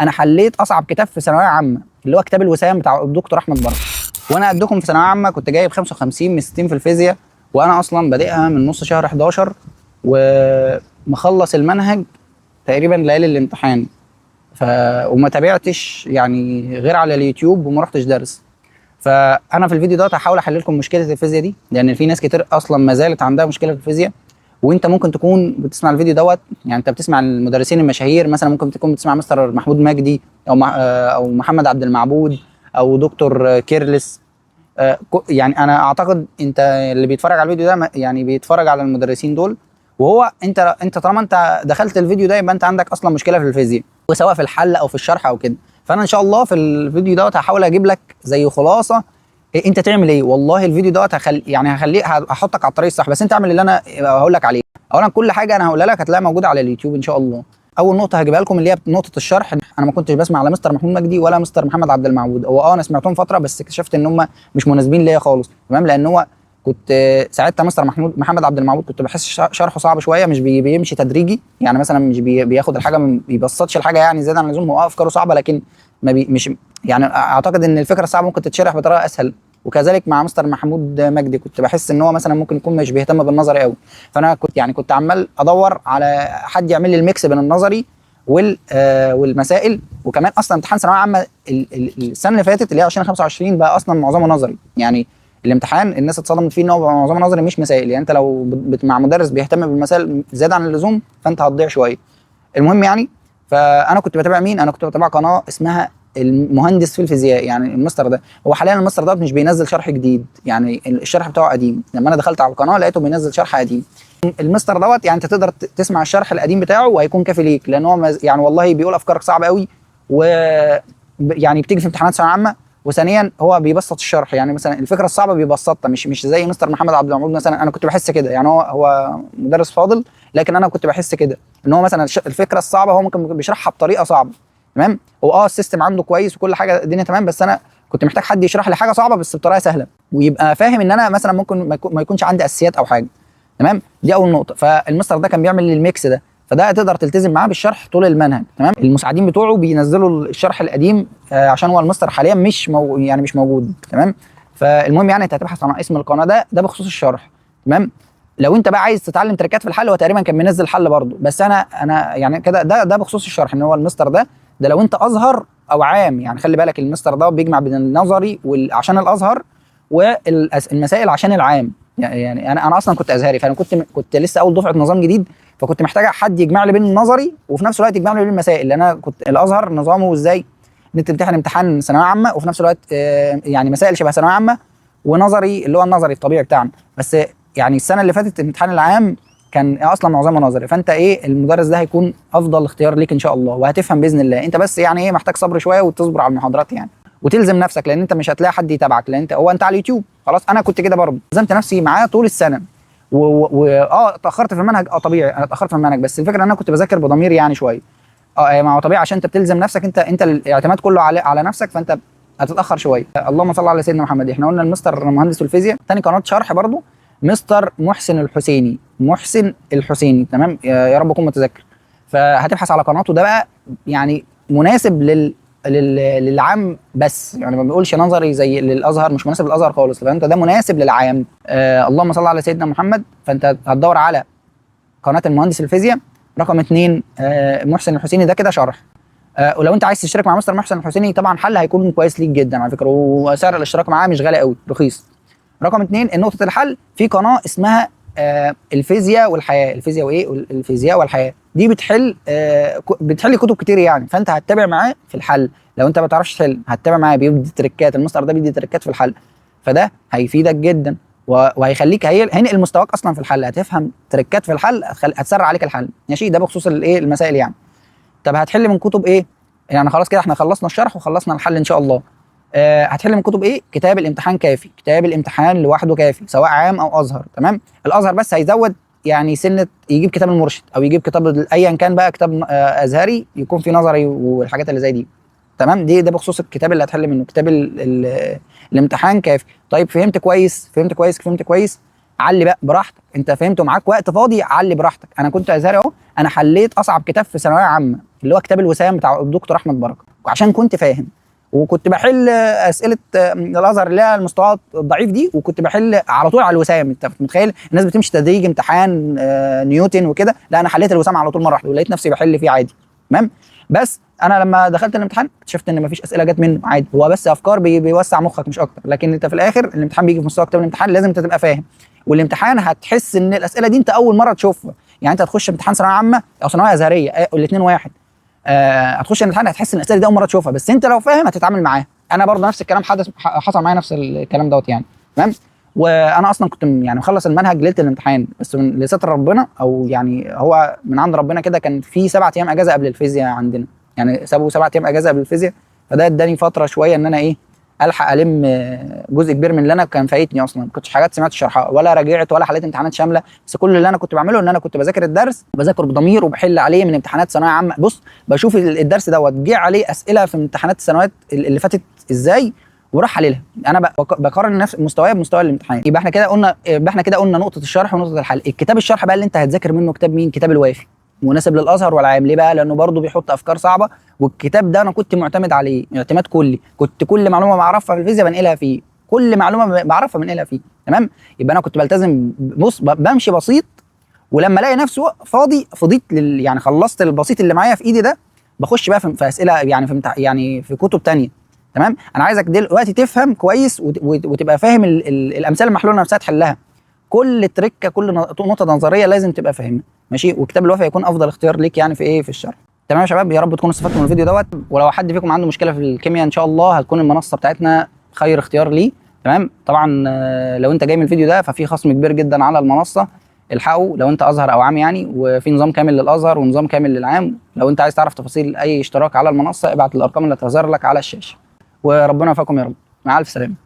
انا حليت اصعب كتاب في ثانوية عامة اللي هو كتاب الوسام بتاع الدكتور احمد بركة. وانا قدكم في ثانوية عامة كنت جايب 55 من 60 في الفيزياء، وانا اصلا بادئها من نص شهر 11 ومخلص المنهج تقريبا ليالي الامتحان. وما تابعتش يعني غير على اليوتيوب وما رحتش درس. فانا في الفيديو ده هحاول احل لكم مشكلة الفيزياء دي، لان في ناس كتير اصلا ما زالت عندها مشكلة في الفيزياء. وانت ممكن تكون بتسمع الفيديو دوت، يعني انت بتسمع المدرسين المشاهير، مثلا ممكن تكون بتسمع مستر محمود مجدي او محمد عبد المعبود او دكتور كيرلس. يعني انا اعتقد انت اللي بيتفرج على الفيديو ده يعني بيتفرج على المدرسين دول، وهو انت طالما انت دخلت الفيديو ده يبقى انت عندك اصلا مشكلة في الفيزياء، وسواء في الحل او في الشرح او كده. فانا ان شاء الله في الفيديو دوت هحاول اجيب لك زي خلاصه إيه انت تعمل ايه. والله الفيديو دوت يعني هخليه هحطك على الطريق الصح، بس انت اعمل اللي انا هقول لك عليه. اولا كل حاجة انا هقولها لك هتلاقيها موجودة على اليوتيوب ان شاء الله. اول نقطة هجيبها لكم اللي هي نقطة الشرح. انا ما كنتش بسمع لا مستر محمود مجدي ولا مستر محمد عبد المعبود. هو انا سمعتهم فترة بس اكتشفت ان هم مش مناسبين ليا خالص، تمام؟ لان هو كنت ساعتها مستر محمد عبد المعبود كنت بحس شرحه صعب شوية، مش بيمشي تدريجي، يعني مثلا مش بياخد الحاجة ما بيبسطش الحاجة يعني زيادة عن اللزوم. هو افكاره صعبة لكن ما بي مش يعني اعتقد ان الفكرة الصعبة ممكن تتشرح بطريقة اسهل. وكذلك مع مستر محمود مجدي كنت بحس ان هو مثلا ممكن يكون مش بيهتم بالنظري قوي. فانا كنت عمال ادور على حد يعمل لي ال mix بين النظري والمسائل. وكمان اصلا امتحان ثانوية عامة السنة اللي فاتت اللي هي 2025 بقى اصلا معظمه نظري. يعني الامتحان الناس اتصدمت فيه ان هو معظمه نظري مش مسائل. يعني انت لو مع مدرس بيهتم بالمسائل زيادة عن اللزوم فانت هتضيع شوية. المهم يعني فانا كنت بتابع مين؟ انا كنت بتابع قناة اسمها المهندس في الفيزياء. يعني المستر ده هو حاليا المستر ده مش بينزل شرح جديد، يعني الشرح بتاعه قديم. لما انا دخلت على القناة لقيته بينزل شرح قديم. المستر دوت يعني انت تقدر تسمع الشرح القديم بتاعه وهيكون كافي ليك، لان هو يعني والله بيقول افكارك صعبة قوي و يعني بتيجي في امتحانات ثانوية عامة. وثانيا هو بيبسط الشرح، يعني مثلا الفكرة الصعبة بيبسطها، مش زي مستر محمد عبد المعبود مثلا. انا كنت بحس كده، يعني هو مدرس فاضل، لكن انا كنت بحس كده ان هو مثلا الفكرة الصعبة هو ممكن بيشرحها بطريقة صعبة، تمام؟ هو ال system عنده كويس وكل حاجة الدنيا تمام، بس انا كنت محتاج حد يشرح لي حاجة صعبة بس بطريقة سهلة، ويبقى فاهم ان انا مثلا ممكن ما يكونش عندي اساسيات او حاجة، تمام؟ دي اول نقطة. فالمستر ده كان بيعمل لي ال mix ده، فده تقدر تلتزم معاه بالشرح طول المنهج، تمام؟ المساعدين بتوعه بينزلوا الشرح القديم، عشان هو المستر حاليا مش يعني مش موجود، تمام؟ فالمهم يعني انت هتبحث عن اسم القناة ده بخصوص الشرح، تمام؟ لو انت بقى عايز تتعلم تريكات في الحل، هو تقريبا كان منزل حل برضه، بس انا يعني كده ده بخصوص الشرح، ان هو المستر ده لو انت ازهر او عام، يعني خلي بالك المستر ده بيجمع بين النظري عشان الازهر والمسائل عشان العام. يعني انا اصلا كنت ازهري، فانا كنت لسه اول دفعه نظام جديد، فكنت محتاج حد يجمع لي بين النظري وفي نفس الوقت يجمع لي بين المسائل، لان انا كنت الازهر نظامه ازاي؟ ان انت تمتحن امتحان ثانوية عامة وفي نفس الوقت يعني مسائل شبه ثانوية عامة ونظري اللي هو النظري الطبيعي بتاعنا. بس يعني السنة اللي فاتت الامتحان العام كان اصلا معظمه نظري، فانت ايه المدرس ده هيكون افضل اختيار ليك ان شاء الله، وهتفهم باذن الله. انت بس يعني ايه محتاج صبر شوية وتصبر على المحاضرات يعني، وتلزم نفسك، لان انت مش هتلاقي حد يتابعك، لان انت على اليوتيوب خلاص. انا كنت كده برضه، لزمت نفسي معاه طول السنة اتاخرت في المنهج، طبيعي انا اتاخرت في المنهج، بس الفكرة ان انا كنت بذاكر بضمير يعني شوية. ما هو طبيعي عشان انت بتلزم نفسك، انت الاعتماد كله على نفسك، فانت هتتاخر شوية. اللهم صل على سيدنا محمد. احنا قلنا المستر مهندس الفيزياء. تاني قناة شرح برضه مستر محسن الحسيني، محسن الحسيني، تمام؟ يا رب اكون متذكر. فهتبحث على قناته، ده بقى يعني مناسب للعام بس، يعني ما بيقولش نظري زي للازهر، مش مناسب للازهر خالص، فانت ده مناسب للعام. اللهم صل على سيدنا محمد. فانت هتدور على قناة المهندس الفيزياء. رقم 2 محسن الحسيني، ده كده شرح. ولو انت عايز تشترك مع مستر محسن الحسيني طبعا حل هيكون كويس ليك جدا على فكرة، وسعر الاشتراك معاه مش غالي قوي، رخيص. رقم 2 نقطة الحل، في قناة اسمها الفيزياء والحياة، الفيزياء وايه؟ الفيزياء والحياة، دي بتحل كتب كتير يعني، فانت هتتابع معاه في الحل. لو انت ما بتعرفش تحل هتتابع معاه، بيدي تريكات، المستر ده بيدي تريكات في الحل، فده هيفيدك جدا وهيخليك هينقل مستواك اصلا في الحل، هتفهم تريكات في الحل، هتسرع عليك الحل، ماشي؟ ده بخصوص الايه المسائل يعني. طب هتحل من كتب ايه؟ يعني خلاص كده احنا خلصنا الشرح وخلصنا الحل ان شاء الله. هتحل من كتب ايه؟ كتاب الامتحان كافي، كتاب الامتحان لوحده كافي سواء عام او ازهر، تمام؟ الازهر بس هيزود يعني سنة، يجيب كتاب المرشد او يجيب كتاب ايا كان بقى، كتاب ازهري يكون فيه نظري والحاجات اللي زي دي، تمام؟ ده بخصوص الكتاب اللي هتحل منه، كتاب الامتحان كافي. طيب فهمت كويس؟ فهمت كويس؟ فهمت كويس؟ علي بقى براحتك، انت فهمت ومعاك وقت فاضي، علي براحتك. انا كنت ازهري اهو، انا حليت اصعب كتاب في ثانوية عامة اللي هو كتاب الوسام بتاع الدكتور احمد بركة، عشان كنت فاهم، وكنت بحل اسئلة الازهر اللي هي المستوى الضعيف دي، وكنت بحل على طول على الوسام. انت متخيل الناس بتمشي تدريج امتحان نيوتن وكده، لا انا حليت الوسام على طول مرة واحدة ولقيت نفسي بحل فيه عادي. تمام. بس انا لما دخلت الامتحان اكتشفت ان مفيش اسئلة جت منه عادي، هو بس افكار بيوسع مخك مش اكتر، لكن انت في الاخر الامتحان بيجي في مستوى كتاب الامتحان، لازم انت تبقى فاهم. والامتحان هتحس ان الاسئلة دي انت اول مرة تشوفها، يعني انت هتخش امتحان ثانوية عامة او ثانوية ازهريه الاثنين واحد، هتخش الامتحان هتحس ان الاسئلة دي اول مرة تشوفها، بس انت لو فاهم هتتعامل معاها. انا برضه نفس الكلام حصل معايا نفس الكلام دوت يعني. تمام. وانا اصلا كنت يعني مخلص المنهج ليلة الامتحان، بس من لستر ربنا او يعني هو من عند ربنا كده، كان في 7 ايام اجازه قبل الفيزياء عندنا، يعني سابوا 7 ايام اجازه قبل الفيزياء، فده اداني فترة شوية ان انا ايه الحق الم جزء كبير من اللي انا كان فايتني اصلا، ما كنتش حاجات سمعت شرحها ولا راجعت ولا حليت امتحانات شاملة، بس كل اللي انا كنت بعمله ان انا كنت بذاكر الدرس، بذاكرة بضمير وبحل عليه من امتحانات ثانوية عامة. بص بشوف الدرس دوت جه عليه اسئلة في امتحانات السنوات اللي فاتت ازاي وراح حللها. انا بقارن نفس مستواي بمستوى الامتحان. يبقى احنا كده قلنا نقطة الشرح ونقطة الحل. الكتاب الشرح بقى اللي انت هتذاكر منه كتاب مين؟ كتاب الوافي، مناسب للازهر والعام. ليه بقى؟ لانه برضه بيحط افكار صعبة، والكتاب ده انا كنت معتمد عليه اعتماد كلي، كنت كل معلومة بعرفها في الفيزياء بنقلها فيه، كل معلومة بعرفها بنقلها فيه. تمام. يبقى انا كنت بلتزم، بص بمشي بسيط، ولما الاقي نفسي فاضي فضيت يعني خلصت البسيط اللي معايا في ايدي ده، بخش بقى في اسئلة يعني في يعني في كتب ثانية. تمام. انا عايزك دلوقتي تفهم كويس وتبقى فاهم الامثلة المحلوله نفسها تحلها، كل تركه كل نقطة نظرية لازم تبقى فاهمها. ماشي. وكتاب الوافي هيكون افضل اختيار ليك يعني في ايه، في الشرح. تمام يا شباب، يا رب تكونوا استفدتوا من الفيديو دوت، ولو حد فيكم عنده مشكلة في الكيمياء ان شاء الله هتكون المنصة بتاعتنا خير اختيار ليه. تمام. طبعا لو انت جاي من الفيديو ده ففي خصم كبير جدا على المنصة، الحقوا لو انت ازهر او عام يعني، وفي نظام كامل للازهر ونظام كامل للعام. لو انت عايز تعرف تفاصيل اي اشتراك على المنصة ابعت الارقام اللي هتظهر لك على الشاشة، وربنا يوفقكم يا رب. مع الف سلامه.